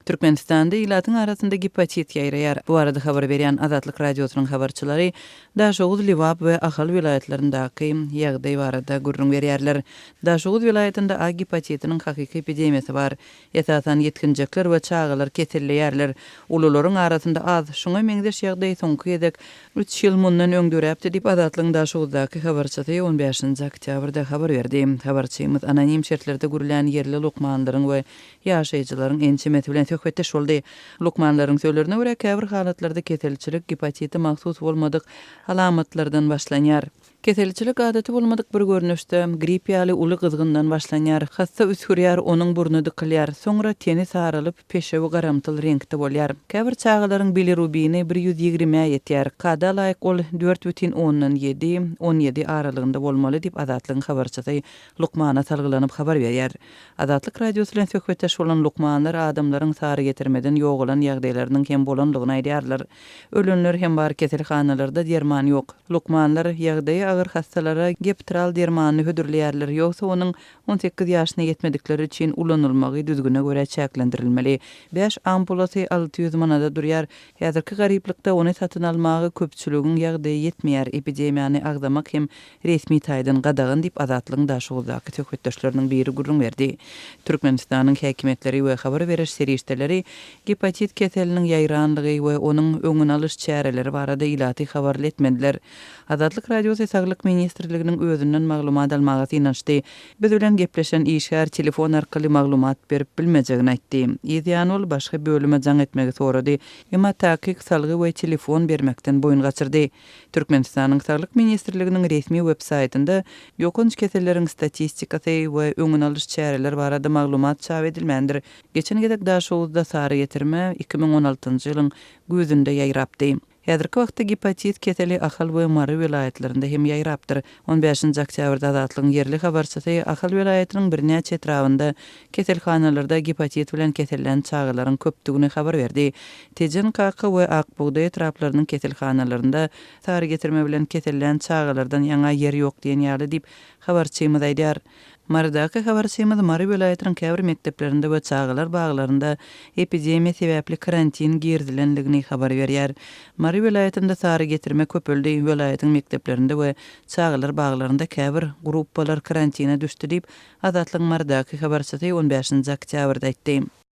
Türkmenistanda ilatyň arasynda gepatit ýaýraýar. Bu barada habar berýän Azatlyk Radiosynyň habarçylary Daşoguz, Lebap we Ahal welaýatlaryndaky ýagdaý barada gürrüň berýärler. Daşoguz welaýatynda A gepatitiniň hakyky epidemiýasy bar. Esasan ýetginjekler we çagalar keselleýärler. Ulularyň arasynda az. Şuňa meňzeş ýagdaý soňky gezek üç ýyl mundan öň döräpdi diýip, Azatlygyň Daşoguzdaky habarçysy on bäşinji oktýabrda habar berdi. Habarçymyz anonim şertlerde gürlän ýerli lukmanlaryň we ýaşaýjylaryň ençemesi bilen söhbetdeş boldy. Lukmanlaryň sözlerine görä, käbir halatlarda keselçilik gepatite mahsus bolmadyk alamatlardan başlanýar. Keselçilik adaty bolmadyk bir görnüşde, grip ýaly uly gyzgyndan başlanýar. Hassa üsgürýär, onuň burny dykylýar. Soňra teni saralyp, peşewi garamtyl reňkde bolýar. Käbir çagalaryň bilirubini bir ýüz ýigrimä ýetýär. Kada laýyk ol dört bütin ondan ýedi, on ýedi aralygynda bolmaly diýip, Azatlygyň habarçysy lukmana salgylanyp habar berýär. Azatlyk Radiosy bilen söhbetdeş bolan lukmanlar adamlaryň sarygetirmeden ýogalan ýagdaýlarynyň hem bolandygyny aýdýarlar. Ölenler hem bar, keselhanalarda derman ýok. Lukmanlar ýagdaýy agyr hassalara Geptral dermanyny hödürleýärler, ýogsa onuň 18 ýaşyna ýetmedikler üçin ulanylmagy düzgüne görä çäklendirilmeli. Bäş ampulasy 600 manada durýar. Häzirki garyplykda ony satyn almaga köpçüligiň ýagdaýy ýetmeýär, epidemiýany agzamak hem resmi taýdan gadagan diýip, Azatlygyň Daşoguzdaky söhbetdeşleriniň biri gürrüň berdi. Türkmenistanyň häkimiýetleri we habar beriş serişdeleri gepatit keseliniň ýaýranlygy we onuň öňüni alyş çäreleri barada ilaty habarly etmediler. Azatlyk Radiosy Saglyk ministrliginiň özünden maglumat almaga synanyşdy. Biz bilen gepleşen işgär telefon arkaly maglumat berip bilmejegini aýtdy. Yz ýany ol başga bölüme jaň etmegi sorady, emma takyk salgy we telefon bermekden boýun gaçyrdy. Türkmenistanyň Saglyk ministrliginiň resmi web saýtynda ýokanç keselleriň statistikasy we öňüni alyş çäreler barada maglumat çap edilmändir. Geçen gezek Daşoguzda sary getirme 2016-njy ýylyň güýzünde ýaýrapdy. Häzirki wagtda gepatit keseli Ahal we Mary welaýatlarynda hem ýaýrapdyr. On bäşinji oktýabrda Azatlygyň ýerli habarçysy Ahal welaýatynyň birnäçe etrabynda keselhanalarda gepatit bilen kesellän çagalaryň köpdügini habar berdi. Tejen, Kaka we Ak bugdaý etraplarynyň keselhanalarynda sary getirme bilen kesellän çagalardan ýaňa ýer ýok diýen ýaly diýip, habarçymyz aýdýar. Marydaky habarçymyz Mary welaýatynyň käbir mekdeplerinde we çagalar baglarynda epidemiýa sebäpli karantin girizilendigini habar berýär. Mary welaýatynda sary getirme köpeldi, welaýatyň mekdeplerinde we çagalar baglarynda käbir gruppalar karantina düşdi diýip, Azatlygyň Marydaky habarçysy on bäşinji oktýabrda aýtdy.